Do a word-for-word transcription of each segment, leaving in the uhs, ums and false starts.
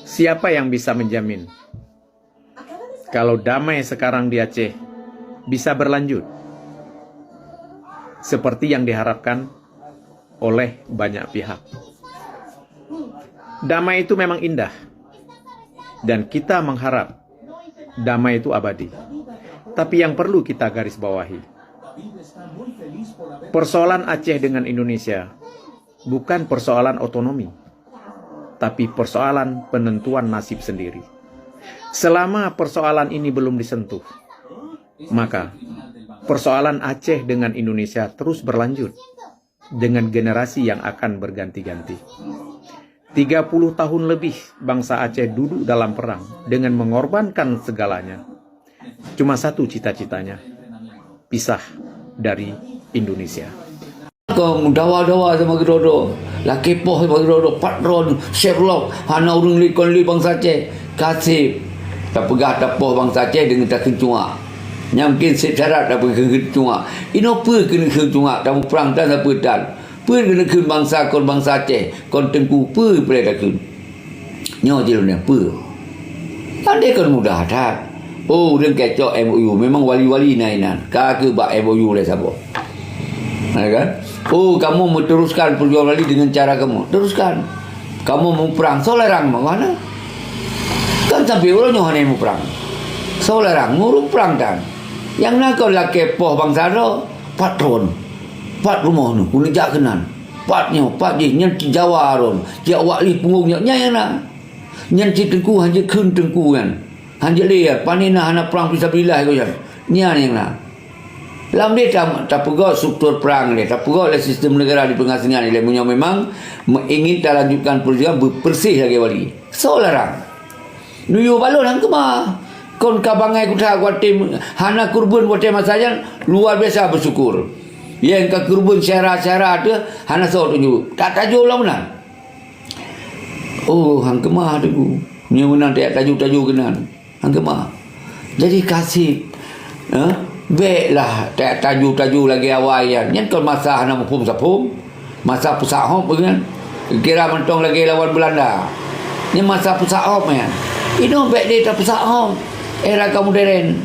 Siapa yang bisa menjamin kalau damai sekarang di Aceh bisa berlanjut seperti yang diharapkan oleh banyak pihak? Damai itu memang indah, dan kita mengharap damai itu abadi. Tapi yang perlu kita garis bawahi, persoalan Aceh dengan Indonesia bukan persoalan otonomi, tapi persoalan penentuan nasib sendiri. Selama persoalan ini belum disentuh, maka persoalan Aceh dengan Indonesia terus berlanjut dengan generasi yang akan berganti-ganti. Tiga puluh tahun lebih bangsa Aceh duduk dalam perang dengan mengorbankan segalanya. Cuma satu cita-citanya, pisah dari Indonesia. Kong dawa-dawa sama keudroe-droe, lakée poh sama keudroe-droe, patron, Sherlock, hana ureuëng lé kon lé bangsa Aceh. Kaseb, tapeugah tapoh bangsa Aceh deungon takheun cuak. Nyang mungken seb syarat tapeukheun cuak. Inoe peue keuneuk kheun cuak, tamuprang tan sapeue tan. Peue keuneuk kheun bangsa kon bangsa Aceh, kon teungku peue peureulee takheun. Nyoe jih lôn peue. Andai kon mudah that. Oh, ureuëng kecok M O U, memang wali-wali na inan. Ka keu bak M O U lé saboh. Ya kan? Oh, kamu meneruskan perjuangan wali dengan cara kamu. Teruskan. Kamu muprang, soe larang bagaimana? Kan sampai uroe nyoe hana muprang. Soe larang ngurung prang tan. Nyang na kon lakée poh bangsa droe, patron. Pat rumoh nu, keuneuk jak keunan. Pat nyoe, pat jih, nyan cit Jawa ron. Jak wak lih punggong nyoe, nyan nyang na. Nyan cit teungku, hanjeuet kheun teungku nyan. Hanjeuet lé, pane na hana prang fisabilillah keu nyan. Nyan nyang na. Lam deh ta-, tapeugöt struktur prang lé, tapeugöt lé sistem negara di pengasingan lé, meunyoe memang me-, ingin talanjutkan perjuangan beupeurséh lagée wali. Soe larang? Nuyue balon han keumah. Kon ka bangai kuta watée hana keureubeuen watée masa nyan luar biasa beusyukur. Nyang ka keureubeuen syara-syara teuh hana soe tunjuk. Tak tajok lom meunan. Oh, han keumah teungku. Nyoe meunan tajak tajok-tajok keunan. Han keumah. Jadi kaseb, eh, béklah tajak tajok-tajok lagée awai nyan. Nyan kon masa hana muphom saphom. Masa peusak hom kan. Kira mantong lagée lawan Belanda. Nyan masa peusak hom nyan. Inoe bék lé tapeusak hom. Era ka modern.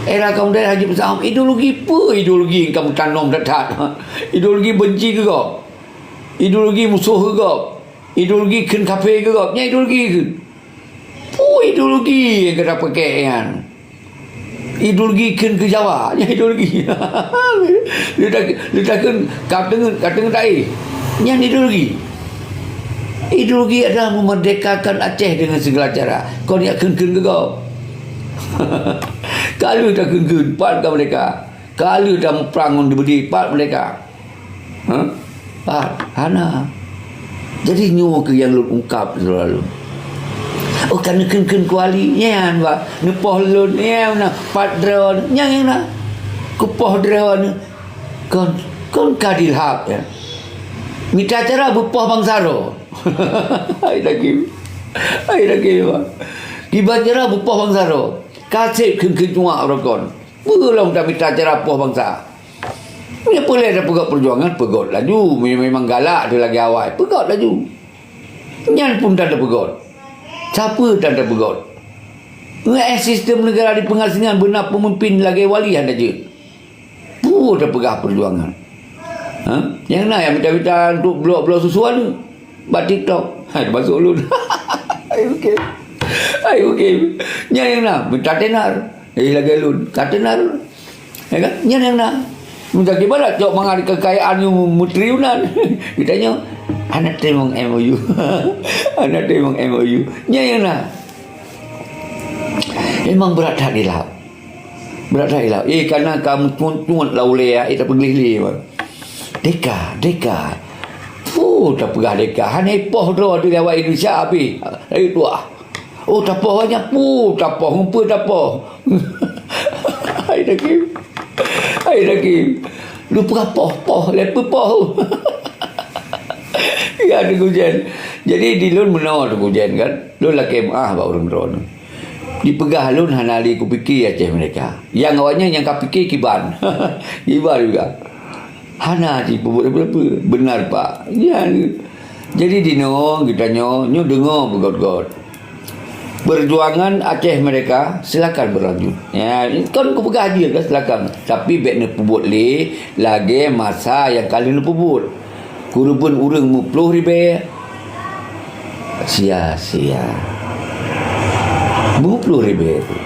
Era ka modern hana jipeusak hom. Ideologi peue ideologi ka meutanom that-that. Ideologi benci keu gob. Ideologi musoh keu gob. Ideologi kheun kafé keu gob. Nyan ideologi kheun. Peue ideologi nyang ka tapeuké nyan? Ideologi kheun keu Jawa, nyan ideologi. Leuta-, leutakheun ka teungeut, ka teungeut taéh. Nyan ideologi. Ideologi adalah memerdekakan Aceh dengan segala cara. Kon jak kheun-kheun keu gob. Ka lheueh takheun-kheun, pat ka merdeka. Ka lheueh tamuprang ngon di beudé, pat merdeka. Ha? Pat, hana. Jadi nyoe keuh nyang lôn ungkap selalu. Oh, ka neukheun-kheun kuali, nyan, bah, neupoh lôn, nyan, na, pat droeneuh, nyan, nyan, na. Kupoh droeneuh, kon, kon ka dilhab, ya. Mita cara beupoh bansa droe. Hai daging. Hai daging, bah. Kiban cara beupoh bansa droe. Kaseb kheun-kheun cuak rokon. Peue lom tamita cara poh bansa? Meunyoe peureulée tapeugöt peujuangan, peugöt laju. Meunyoe memang galak teuh lagée awai, peugöt laju. Nyan pun tan tapeugöt. Sapeue tan tapeugöt? Ngon sistem negara di pengasingan beuna peumimpin lagée wali hana jeuet. Peue tapeugah peujuangan? Ha? Nyang na nyang mita-mita untuk blok-blok susu anu. Bak TikTok. Hai, termasuk ulôn. Hai, okey. Hai, okey. Nyan nyang na, minta tenar. Eh, lagée lôn. Ka tenar. Ya kan? Nyan nyang na. Minta kibarat, cok mangat kekayaan nyang meutriliunan. Geutanyoe, hana teurimong M O U. Hana teurimong M O U. Nyan nyang na. Memang brat that dilap. Brat that dilap. Eh, kana ka meucuet-cuet lam ulée, eh, tapeugleh lé, bang. Deka, deka. Puh, tapeugah deka. Hana ipoh droe di awak Indonesia habéh. Lalu tuah. Oh, tapoh banyak. Puh, tapoh. Ngon peue tapoh? Hai daging. Hai daging. Lu peugah poh, poh. Lé peue poh. Ya, Teungku Jen. Jadi, di lôn meunoe, Teungku Jen, kan. Lôn lakée meuáh bak ureuëng droeneuh. Dipeugah lôn hana lé kupike Aceh merdeka. Nyang awaknyan nyang kapike kiban. Kiban juga. Hana jipeubuet peue-peue. Beuna, Pak. Nyan. Jadi dinoe geutanyoe nyoe deungoe beugöt-göt. Perjuangan Aceh Merdeka silakan berlanjut. Ya, kon kupeugah jeuet kan silakan. Tapi bèk neupeubuet lé lagèe masa nyang ka lheueh neupeubuet. Keureubeuen ureueng meuploh ribèe, sia-sia. Meuploh ribèe tu,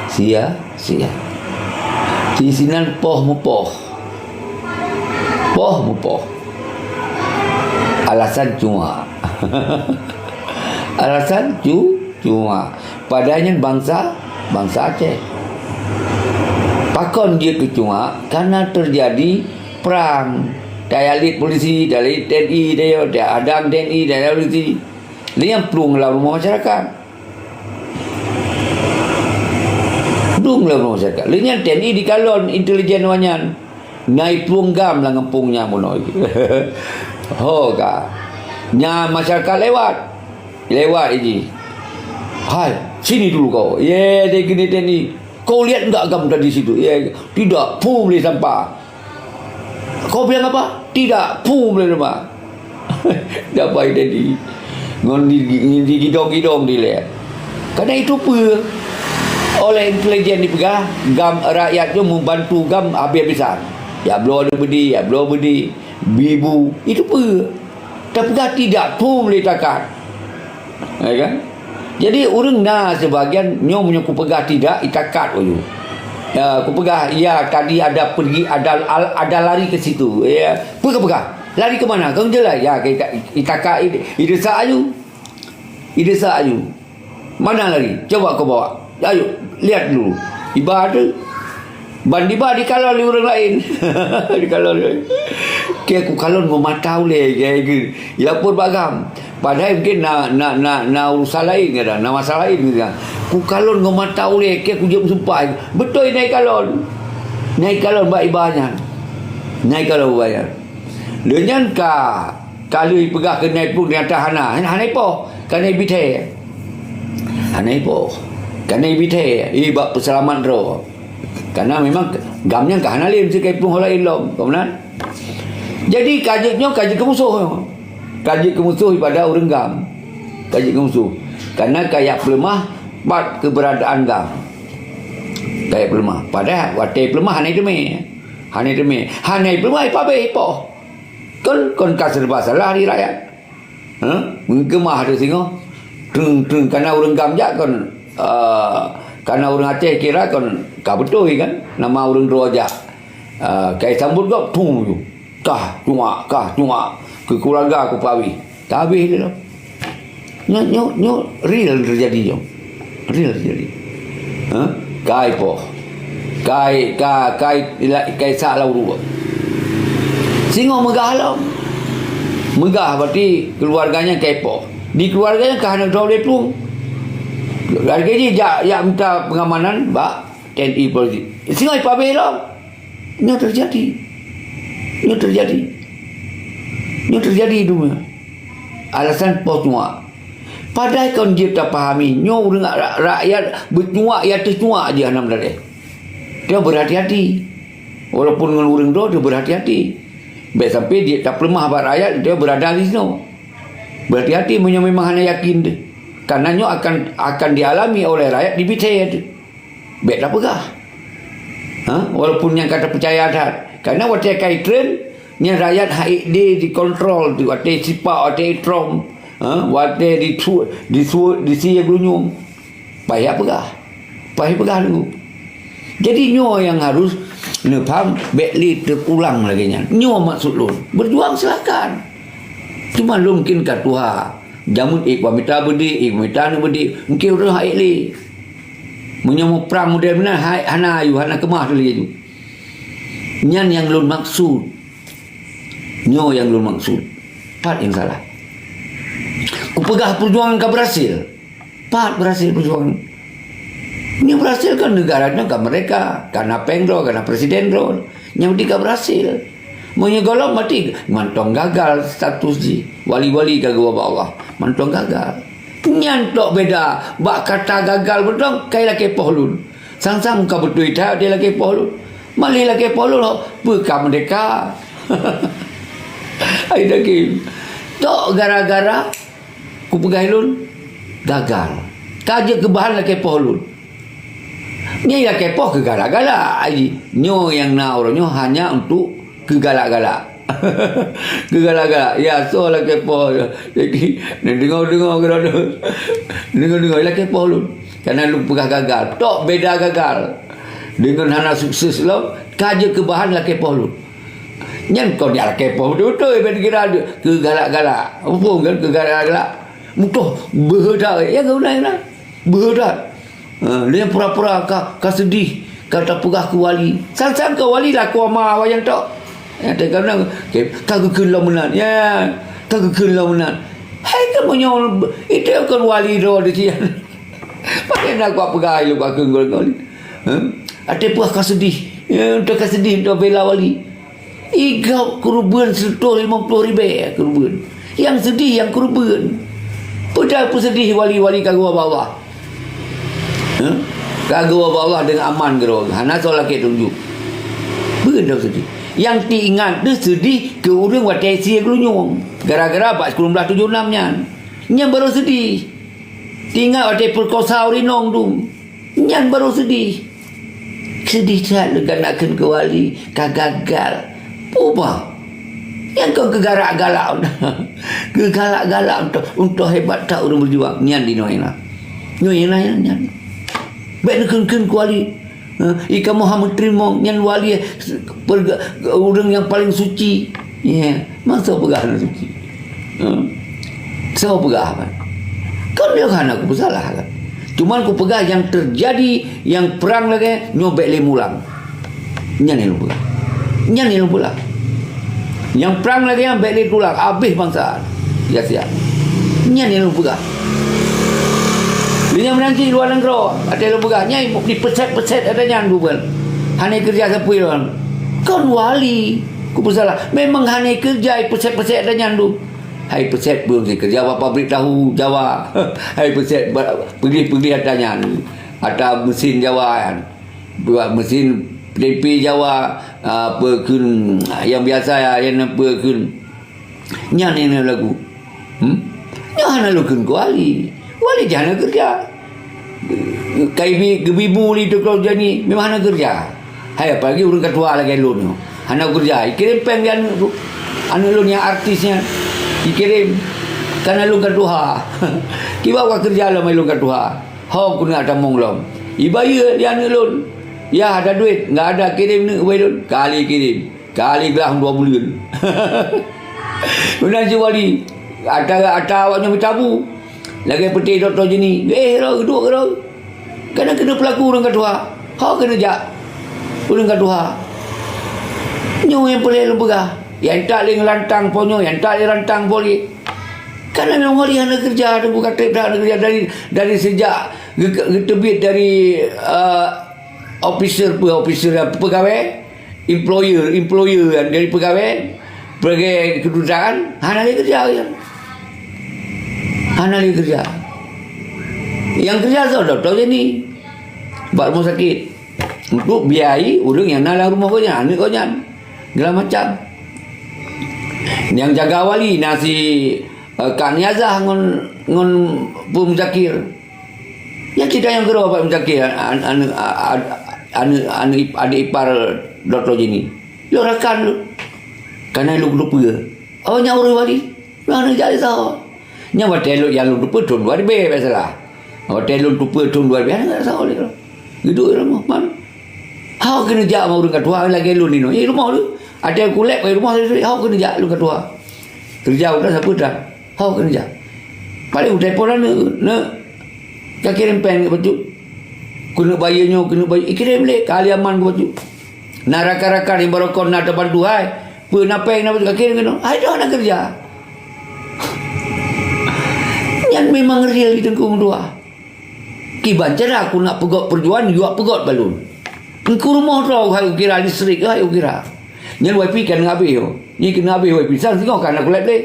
sia-sia. Di sinan poh meupoh. Poh meupoh. Alasan cuak. Alasan cu-, cuak. Padahai nyan bansa, bansa Aceh. Pakon jeuet keu cuak? Karena terjadi prang. Tayalid polisi, tayalid T N I, tayalid adang T N I, tayalid polisi. Lé nyang plueng lam rumoh masyarakat. Plueng lam rumoh masyarakat. Lé nyan T N I dikalon intelijen awak nyan. Na iplueng GAM lam gampông nyan bunoe. Ho ka. Nyan masyarakat lewat. Lewat iji. "Hai, sini dulu kau." Ye, dia gini T N I. "Kau lihat enggak GAM tadi situ?" Ye, "Tidak." Pum lé sampah. "Kau bilang apa?" "Tidak." Pum lé sampah. Dapat T N I. Ngon di, di, digidong-gidong dilèe. Karena itu peue? Oleh intelijen dipeugah, GAM rakyat tu membantu GAM habis-habisan. Ya bloe beudi, ya bloe beudi, bibu. Itu peue? Tapeugah tidak, pum lé takat. Ya kan? Jadi, ureueng na sebagian nyoe meunyoe kupeugah tidak, itakat laju. Ya, kupeugah, ya, tadi ada pergi, ada, ada lari ke situ. Ya, peugah-peugah. Lari ke mana? Kau jelas. Ya, itakat, idesa laju. Idesa laju. Mana lari? Coba kau bawa. Ayo, lihat dulu. Iba tu. Ban diba dikalon lé ureueng laén. Dikalon lé. Keu kukalon ngon mata ulèe, keu, keu. Ilapor bak GAM. Padahai mungkin na, na, na, na urusan laén kadang, na masalah laén kadang. Kukalon ngon mata ulèe, keu kujeuet meusumpah. Beutôi na ikalon. Na ikalon bak iba nyan. Na ikalon bak iba nyan. Lé nyan ka, ka lheueh ipeugah keu na iplueng, ternyata hana. Hana ipoh. Ka na ibithèe. Hana ipoh. Ka na ibithèe. Ih, bak peuseulamat droe. Karena memang GAM nyan ka hana lé, meusti ka iplueng ho laén lom. Ka meunan? Jadi, ka jeuet nyoe, ka jeuet keu musoh nyoe. Ka jeuet keu musoh daripada ureueng GAM. Ka jeuet keu musoh. Karena ka jak peuleumah pat keberadaan GAM. Ka jak peuleumah. Padahai watèe peuleumah hana iteumé. Hana iteumé. Hana ipeuleumah, ipabeh, ipoh. Kon, kon ka serba salah di rakyat. Ha? Meukeumah tu singoh. Treung, treung. Kana ureueng GAM jak kon, eh, kana ureueng Aceh kira kon ka beutôi kan. Nama ureueng droe jak. Eh, ka isambot gob, tung ju. Kah, cuak, kah, cuak. Keu keuluwarga ku pabeh. Ka habéh lé lom. Nyoe, nyoe, nyoe real terjadi nyoe. Real terjadi. Ha? Ka ipoh. Ka i-, ka, ka i-, ila-, ka isak lam uruek. Singoh meugah lom. Meugah berarti keuluwarga nyan ka ipoh. Di keuluwarga nyan ka hana droe lé plueng. Lagèe jih jak, jak minta pengamanan bak T N I Polri. Singoh ipabeh lom. Nyoe terjadi. Nyoe terjadi. Nyoe terjadi di dunia. Alasan poh cuak. Padahai kon jeuet tapahami, nyoe ureueng ra-, rakyat beucuak, ya teucuak jih hana meudaleh. Dia berhati-hati. Walaupun ngon ureueng droe, dia berhati-hati. Bèk sampai dia tapeuleumah bak rakyat, dia berada di sinoe. Berhati-hati meunyoe memang hana yakin deh. Karena nyoe akan, akan dialami oleh rakyat di Bithèe tu. Bèk tapeugah. Ha? Walaupun nyang ka tapeucaya that. Karena watèe ka itreun, nyan rakyat hana ék lé dikontrol tu. Watèe sipak, watèe itrom. Ha? Watèe disu-, disu-, disie geurunyueng. Payah peugah. Payah peugah dulu. Jadi nyoe nyang harus neupaham, bèk lé teuulang lagèe nyan. Nyoe maksud lôn. Berjuang silakan. Cuma lôn mungkin ka tuha. Jameun ék bak mita beudé, ék bak mita aneuk beudé. Mungkin ureueng hana ék lé. Meunyoe muprang model meunan, hai, hana ayue, hana keumah lé ayue. Nyan nyang lôn maksud. Nyoe nyang lôn maksud. Pat nyang salah. Kupeugah perjuangan ka berhasil. Pat berhasil perjuangan. Nyang berhasil kan negara nyoe ka merdeka, ka na péng droe, ka na presiden droe. Nyang penting ka berhasil. Meunyoe gohlom maté, mantong gagal status jih. Wali-wali ka geuba bak Allah. Mantong gagal. Nyan tok beda bak kata gagal beutôi kai lakèe poh lôn. Sang-sang ka beutôi that di lakèe poh lôn. Malah lakèe poh lôn, peue ka merdeka. Ai daging. Tok gara-gara kupeugah lôn gagal. Ka jeuet keu bahan lakée poh lôn. Nyan lakée poh keu galak-galak. Ai, nyoe nyang na uroe nyoe hanya untuk keu galak-galak. Keu galak-galak. Ya, soe lakée poh. Jadi, neudeungoe-deungoe keudroe. Deungoe-deungoe lakée poh lôn. Karena lôn peugah gagal. Tok beda gagal. Deungon hana sukses lom, ka jeuet keu bahan lakée poh lôn. Nyan kon jak lakée poh beutôi-beutôi, ben kira keu galak-galak. Muphom kan, keu galak-galak. Mutoh beuhe that, ya, guna na. Beuhe that. Ha, dia pura-pura ka, ka sedih, ka tapeugah keu wali. Sang-sang keu wali lakoe ma awak nyang tok. Ya, teuka na, ka geukheun lom meunan. Ya, ka geukheun lom meunan. Hai, kamoe nyoe, itu kon wali droe di sian. Pakai nak kuat peugah lu bak kheun gol-gol. Ha? Até peugah ka sedih. Ya, teuka sedih, teuka bela wali. Igop keureubeuen sireutoh limong ploh ribée keureubeuen. Nyang sedih nyang keureubeuen. Peue peusedih wali-wali ka geuwoe bak Allah. Heh? Ka geuwoe bak Allah deungon aman keudroe. Hana soe lakée tunjuk. Peue sedih? Nyang teuingat teuh sedih keu ureuëng watée sie geurunyueng. Gara-gara bak sikureueng blaih tujoh nam nyan. Nyan barô sedih. Teuingat watée peukosa ureuëng inong dum. Nyan barô sedih. Sedih that leuka nak kheun keu wali ka gagal. Peue bah? Nyang kon keu galak-galak. Keu galak-galak untuk, untuk hebat that ureuëng beujuang. Nyan di nyoe na. Nyoe na nyan, nyan. Bék neukheun-kheun keu wali. Ha, i kamoe hana meuteurimong nyan wali, ureuëng nyang paleng suci. Ya, masa peugah hana suci. Ha. Soe peugah apa? Kan dia hana kupeusalah kan. Cuman kupeugah nyang teujadi, nyang prang lagée nyoe bék lé mulang. Nyan nyang lôn peugah. Nyan nyang lôn peugah. Nyang prang lagée nyan bék lé tulang, abéh bansa. Ya siap. Nyan nyang lôn peugah. Di nyang meunan cit luwa nanggroe, ada lôn peugah. Nyai dipeuset-peuset ada nyan bukan. Hana keureuja sapeue lôn. Kon wali. Kupeusalah. Memang hana keureuja peuset-peuset ada nyan tu. Hai peuset pun si keureuja bak pabrik tahu Jawa. Hai peuset ba-, peugléh-peugléh ata nyan. Ata mesin Jawa nyan. Buat mesin tempe Jawa, ah, apa kheun, yang biasa ya, yang apa kheun. Nyan yang lagu. Hmm? Nyan hana lôn kheun keu wali. Wali jih hana keureuja. Kaibi, geubibu li tu kalau jadi, memang hana keureuja. Hai, apalagi ureuëng ka tuha lagée lôn nyoe. Hana keureuja. Ikirém péng di aneuëk tu. Aneuëk lôn nyang artis nyan. Ikirém. Karena lôn ka tuha. Kiban ka keureuja lom lôn ka tuha. Ho keuneuk tamong lom. Ibayeue di aneuëk lôn. Ya, ada duit. Enggak ada, kirém neuk ubak lôn. Kali kirém. Kali glah dua buleuen. Meunan cit wali. Ata, ata awak nyoe meucabu. Lagée peuté dokto jini. Eh, roh, duek roh. Kana keuneuk peulaku ureuëng ka tuha. Ho keuneuk jak. Ureuëng ka tuha. Nyoe nyang peureulée lôn peugah. Nyang tak lé lantang po nyoe, nyang tak lé lantang po lé. Karena memang wali hana keureuja, teungku ka treb that hana keureuja dari, dari sejak ge-, ge-, geuteubiet dari, eh, officer pe-, officer pegawai, employer, employer dari pegawai, pegawai kedutaan, hana lé keureuja. Hana lé keureuja. Nyang keureuja soe? Dokto jini. Bak rumoh sakét. Untuk biayai ureuëng nyang na lam rumoh geuh nyan, aneuëk geuh nyan. Segala macam. Nyang jaga wali na si, eh, Kak Niazah ngon, ngon Pu Muzakir. Nyan cerita nyang keudua Pak Muzakir, an-, an-, anu, anu, anu ip-, adik ipar dokto jini. Lôn rakan lôn. Kana lôn geuteupeue. Oh, nyan ureuëng wali. Nah, neujak lé saho. Nyan watée lôn nyang lôn teupeue thon dua ribée biasalah. Watée lôn teupeue thon dua ribée, hana saho lé lôn. Geuduek lom, man. Ho keuneuk jak ma ureuëng ka tuha lagée lôn inoe. Di rumoh lôn. Ada kulek di rumoh, ho keuneuk jak lôn ka tuha. Keureuja udah sapeue tan. Ho keuneuk jak. Paléng udah pon neuk, neuk. Ka kirém péng keu bacut. Keuneuk bayeue nyoe, keuneuk bayeue. Ikirém lé, ka lé aman keu bacut. Na rakan-rakan nyang barokon na tabantu hai. Peue na péng na bacut ka kirém keunoe. Hai, dah na keureuja. Nyan memang real di teungku meutuah. Kiban cara aku nak peugöt peujuangan, yue peugöt balon. Engku rumoh droe hai ukira listrik, hai ukira. Nyan wifi kan habéh yo. Nyan keuneuk habéh wifi. Sang singoh ka na kulét lé.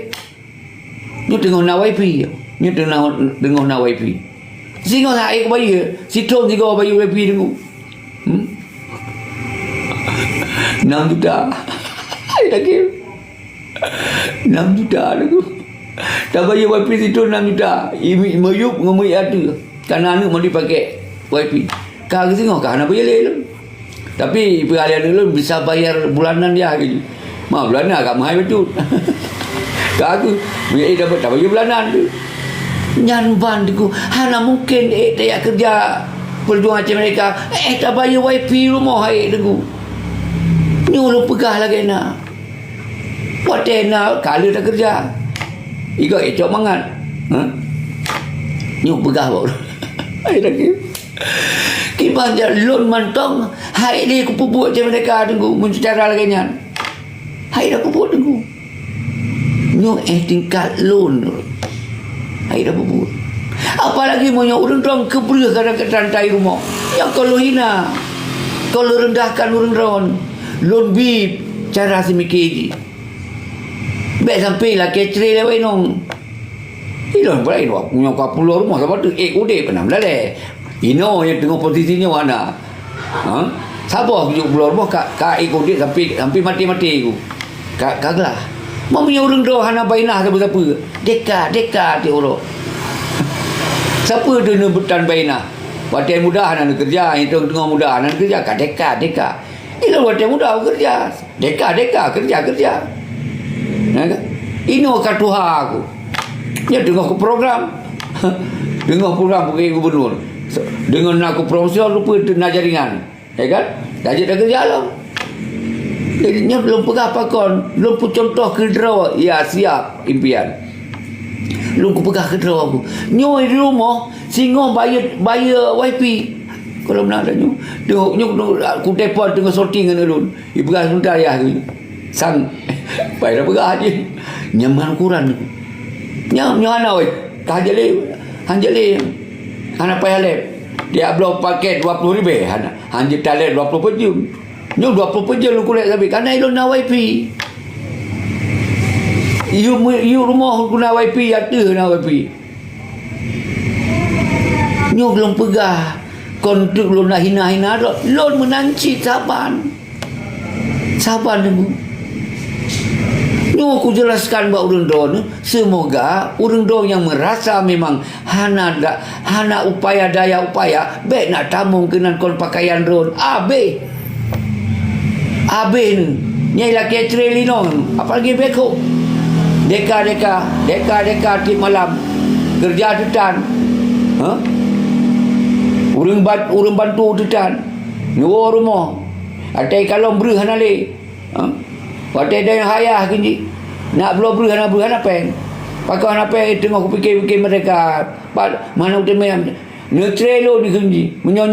Nyoe teungoh na wifi. Nyoe teungoh, teungoh na wifi. Singoh na air keubaya. Sithon singoh baya wifi teungoh. Hmm? Enam juta. Hai lagi. Enam juta lagu. Tabayeue wifi situ enam juta. Imi meuyup ngon meuiat tu. Kana aneuk mau dipakai wifi. Ka geusingoh ka hana bayeue lé lôn. Tapi peuhali aneuk lôn bisa bayar bulanan ya gitu. Ma bulanan agak mahal betul. Ka aku, eh, dapat tabayeue bulanan tu. Nyan ban Teungku, hana mungkin eh tajak keureuja perjuangan Aceh Merdeka, eh tabayeue wifi rumoh hai Teungku. Nyoe lôn peugah lagée na. Watée na ka lheueh takeureuja. Igoe écok mangat. Ha? Nyoe peugah bak ulôn. Hai lagi. Kiban jak lôn mantong, hai lé kupeubuet Aceh Merdeka Teungku, meuncara lagée nyan. Hai dah peubuet Teungku. Nyoe eh tingkat lôn. Hai dah peubuet. Apalagi meunyoe ureuëng droe keubreueh kadang-kadang tai rumoh. Nyang kon lôn hina. Kon lôn rendahkan ureuëng droe. Lôn bi cara seumiké jih. Bék sampai lakée cre lewat inong. Ilôn pula inong, nyoe ka pulo rumoh saboh tu, eh, udeb pernah melalée. Inoe nyang teungoh posisi nyoe hana. Ha? Saboh keujuk pulo rumoh ka, ka eh, udeb sampai, sampai mati-mati ku. Ka, ka glah. Meunyoe ureuëng droe hana bainah sapeue-sapeue. Deka, deka ti uroe. Sapeue tu neubutan bainah? Watée muda hana neukeureuja, nyang teungoh muda hana neukeureuja, ka deka, deka. Ilôn watée muda bekerja. Deka, deka, kerja, kerja. Nah, kan? Inoe ka tuha aku. Nyoe teungoh ku program. Teungoh program bagi gubernur. Deungon na ku profesor lupa na jaringan. Ya kan? Dah jadi kerja lah. Jadi nyoe belum peugah pakon, belum pun contoh ke droe. Ya siap impian. Lôn kupeugah keudroe aku. Nyoe di rumoh singoh bayeue, bayeue wifi. Kalau na ada nyoe, tengok nyoe, nyoe, aku telepon teungoh syuting ngon ulôn. Ipeugah sebentar ya. Sang pai dah peugah je. Nyaman ukuran aku. Nyam nyoe hana weh. Ka jeli, han jeli. Hana payah lep. Dia bloe paket dua puluh ribu hana. Han jeuet talep dua puluh peuet jeuem. Nyoe dua puluh peuet jeuem lôn kulek sabe, kana ilôn na wifi. Yue mu-, yue rumoh guna wifi, ateueh na wifi. Nyoe lôn peugah, kon teuk lôn na hina-hina droe, lôn meunan cit saban. Saban deungon. Nyoe kujelaskan bak ureuëng droeneuh, seumoga ureuëng droe nyang meurasa memang hana da-, hana upaya daya upaya, bék na tamong keunan kon pakaian droen. Abéh! Abéh nyoe! Nyai lakée cre linong, apalagi beko. Deka-deka, deka-deka tiep malam. Keureuja teutan. Ha? Ureuëng ban-, ureuëng bantu teutan. Neuwoe rumoh. Atai kalon breueh hana lé. Ha? Watée dayah hayah keu jih, nak bloe breueh hana breueh hana péng. Pakon hana péng teungoh kupike-pike merdeka. Pat mana uteumé neucre lôn keu jih. Meunyoe